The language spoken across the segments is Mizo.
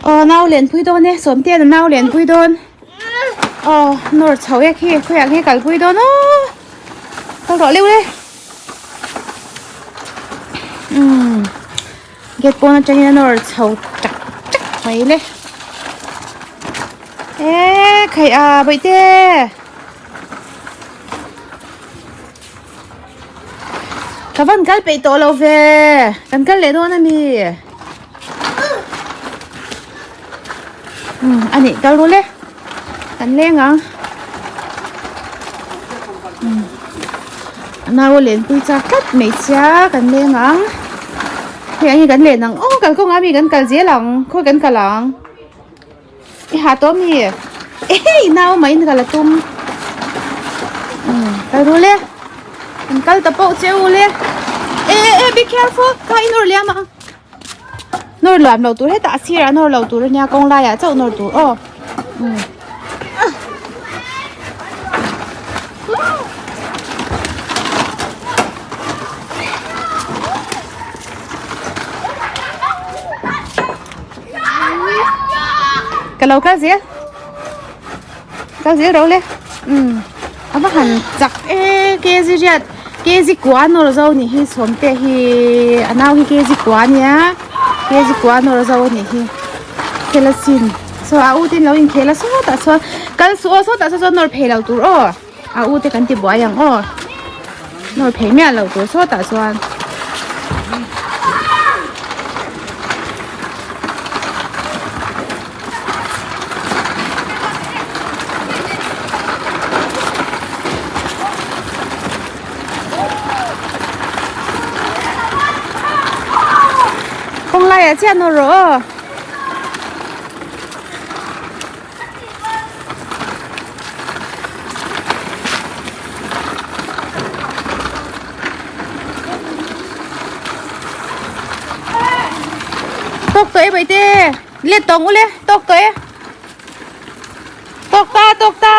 Aw nau lenpui dawn e Sawmtea'n a nau lenpui dawn aw nawr chho e khi khawiah nge kalpui dawn aw kal rawh leuh e umm gate pawn atangin a nawr chho tak tak mai le e khaih a bawihte. Ka van kal peih tawh lo ve kan kal leh dawn a mi umm a nih kal rul e kan leng ang umm a nau a lenpui chak tlat mai sia kan leng ang hei ang hi kan len ang aw kalkawngah mi kan kal zel ang khawi kan kal ang. I ha tawh mi ehei nau mai in ka la tum umm kal ru le an kal ta pawh che u le e e e be careful kha i nawr liam ang nawr liam loh tur hetah a sirah nawr loh tur ania kawng laiah chauh nawr tur aw umm. Ka lo kal zel kal zel ro le umm a va han chak e kg riat kg kua nawr zo nih hi sawmte hi a nau hi kg kua ania kg kua nawr zo nih hi khel asin saw a u ten lo inkhel a sawtah sawn kal suh aw sawtah saw chuan nawr phei lo tur aw a u te kan ti buai ang aw nawr phei miah lo tur sawtah chuan. Kawng laiah chiah nawr rawh aw. Tawk tawh e baite let tawng ule tawk tawh e tawk ta tawk ta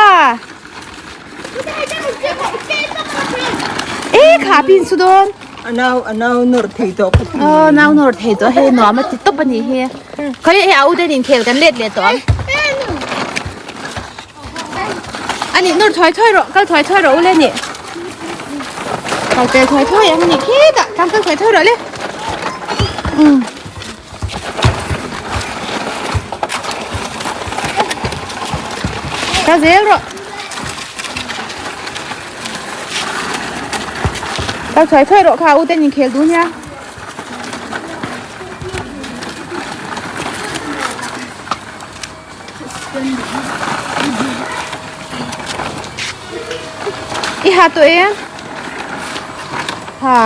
e kha pin su dawn Anau anau nawr thei tawh ka ti. Aw nau nawr thei tawh hei nuam a ti tawp a nih hi. Khawi hei a u te nen khel kan let leh tawh ang. A nih nawr thuai thuai rawh kal thuai thuai rawh u le nih. Kal tel thuai thuai ang a nih khitah tlang kal thuai thuai rawh le. Umm. Kal zel rawh. Kal thuai thuai rawh kha u ten inkhel duh nia. I ha tawh em? Ha,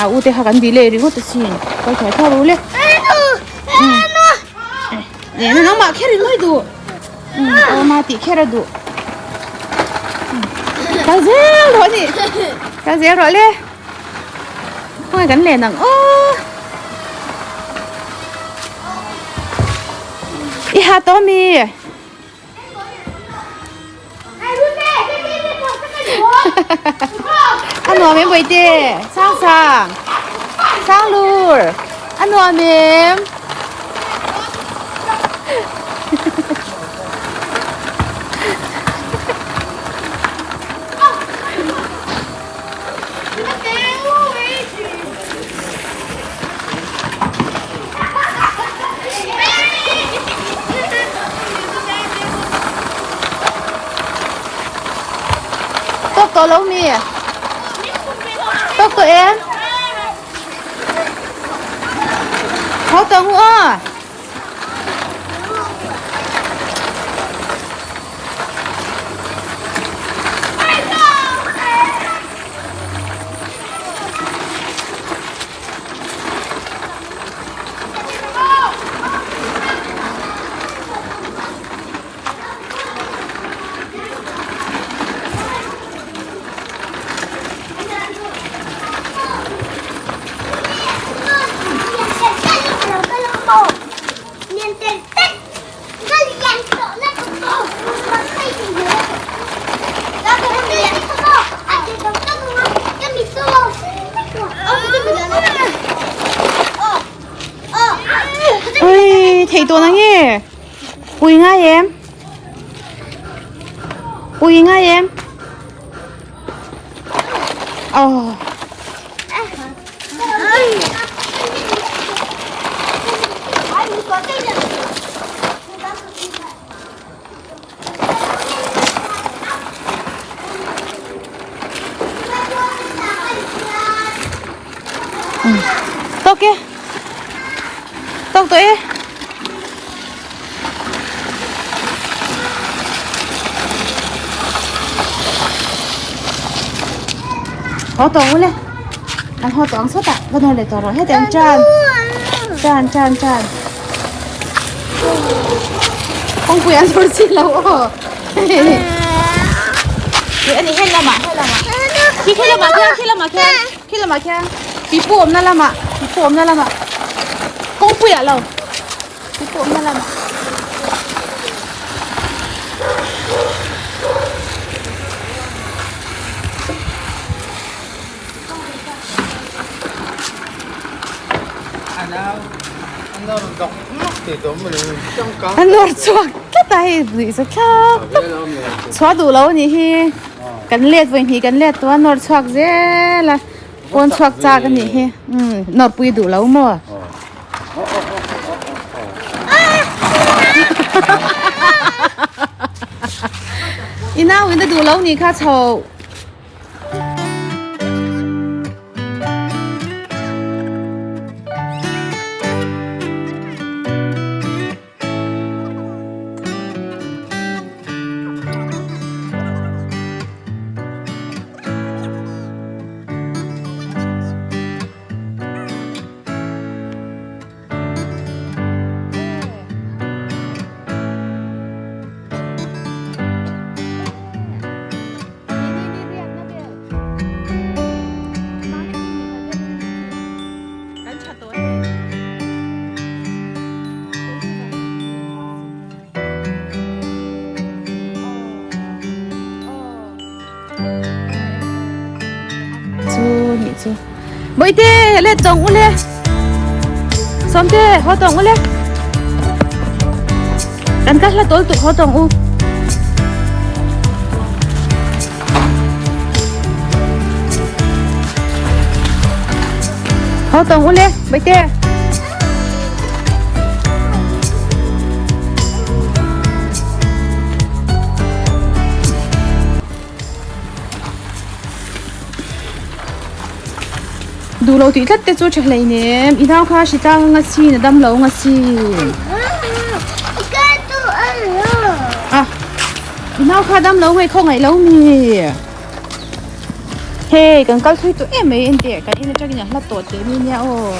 a u te kha kan delay ringawt asin. Kal thuai thuai rawh u le. Nena nangmah kher in ngawi duh. Awma tih kher a duh. Kal zel rawh ni. Kal zel rawh le. Khawnge kan len ang aw. I ha tawh mi. A nuam em Bawihte? Sang sang. Sang lur. A nuam em? Tawk tawh lo mi? Tawk tawh em? Haw tawh ngu aw. Ui. thei tawh na nge? Pui ngai em? Pui ngai em? Oh. Tawk e. Tawk tawh e. Haw tawh ule. An haw tawh ang sawtah. Va nawr leh tawh rawh. Heti ang tan. Tan tan tan. Kawngpui an zawr chi lo aw. Ih ani he lamah he lamah. Khi khi lamah khian khi lamah khian khi lamah khian. Pipu awmna lamah pipu awmna lamah. Kawngpui ah lo. Pipu awmna lamah. A nawr chhuak tlat a hei nuih za thlak tlat chhuah duh lo a nih hi kan let vawi hnih kan let tawh a nawr chhuak zel a pawn chhuak chak a nih hi umm nawr pui duh lo maw. I nau in a duh lo nih kha chho. Chu nih chu. Bawihte let tawng ule. Sawmte haw tawng ule. Kan ka hla tawl tuk haw tawng u. Haw tawng ule Bawihte. Duh lo tih tlat te chu tha hlei nem i nau kha hri tlang anga si na dam lo anga si a i nau kha dam lo nge khawngaih lo mi hei kan kal thui tawh em mai enteh kan in atangin a hla tawh teh mi nia aw.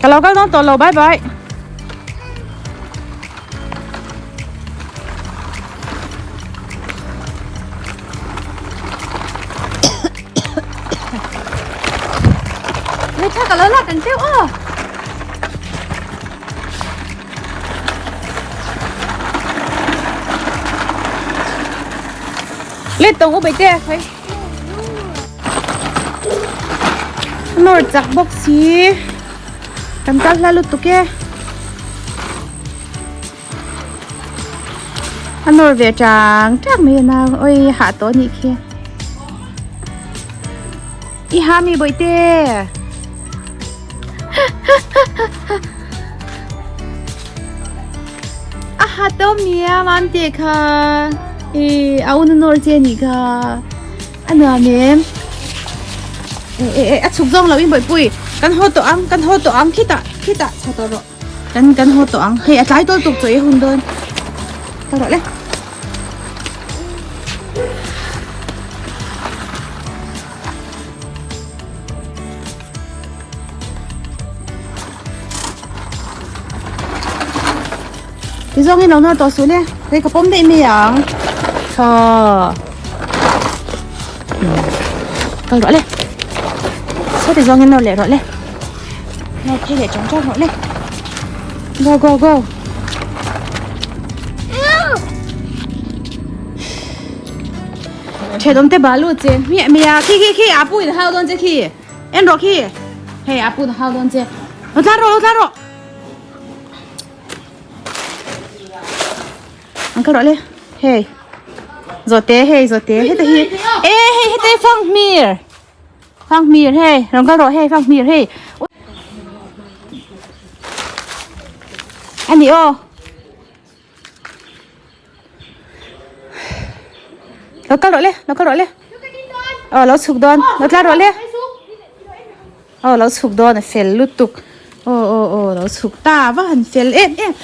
Ka lo kal dawn tawh lo bye bye. Hei tha ka lo lak ang teuh aw. Let tawng u baite khai. Nawr chak bawk si. Kan kal hla lutuk e. A nawr ve chang chang mai a nau. Oi hah tawh anih khi. I ha mi bawihte. A ha to mia mam te kha e a un nor che ni kha a nuam em e e e a chhuk zawng lo in bawihpui kan haw tawh ang kan haw tawh ang khitah khitah chho tawh rawh kan kan haw tawh ang hei a tlai tawl tuk chaw ei hun dawn tawh rawh le. Ti zawng in lo nawr tawh suh le hei ka pawm daih mai ang tha kal rawh le saw ti zawng in nawr leh rawh le nawr phei leh chang chang rawh le go go go. Thenawm te balu cheng hmiah mai a khi khi khi a pu in a hau dawn che khi en rawh khi hei a pu in a hau dawn che lo tlar rawh lo tlar rawh an kal rawh le hei zawhte hei zawhte heta hi e hei heta hi fanghmir fanghmir hei rawn kal rawh hei fanghmir hei a ni aw. Lo kal rawh le, lo kal rawh le. Aw lo chhuk dawn, lo tlar rawh le. Aw lo chhuk dawn a fel lutuk. Aw aw aw lo chhuk ta va han fel em em.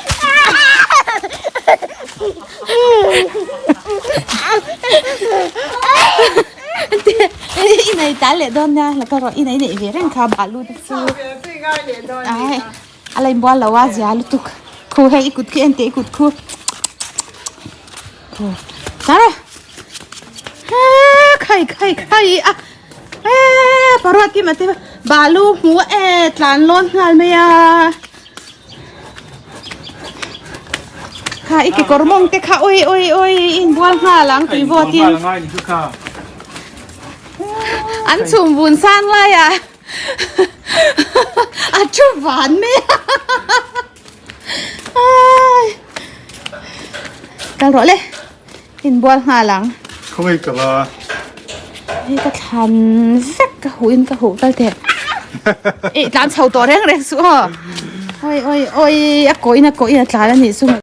I nei tal leh dawn nia, lo kal rawh i nei neih ve reng kha balu te chu. Ai. A la inbual lo a zia lutuk khu hei i kut khi en teh i kut khu khu tara he khai khai khai a he paruat kim ate balu hmu e tlan lawn nghal mai a kha i kekawr mawng te kha oi oi oi i inbual nghal ang tui vawt in an chhum vun sang lai a. A thu van mai a Kal rawh le inbual nghal ang. Khawngaih ka la. Hei ka thlan vek ka huh in ka huh kal teh. Ei tlan chho tawh reng reng suh aw. Oi oi oi a kawh in a kawh in a tlan a nih chu.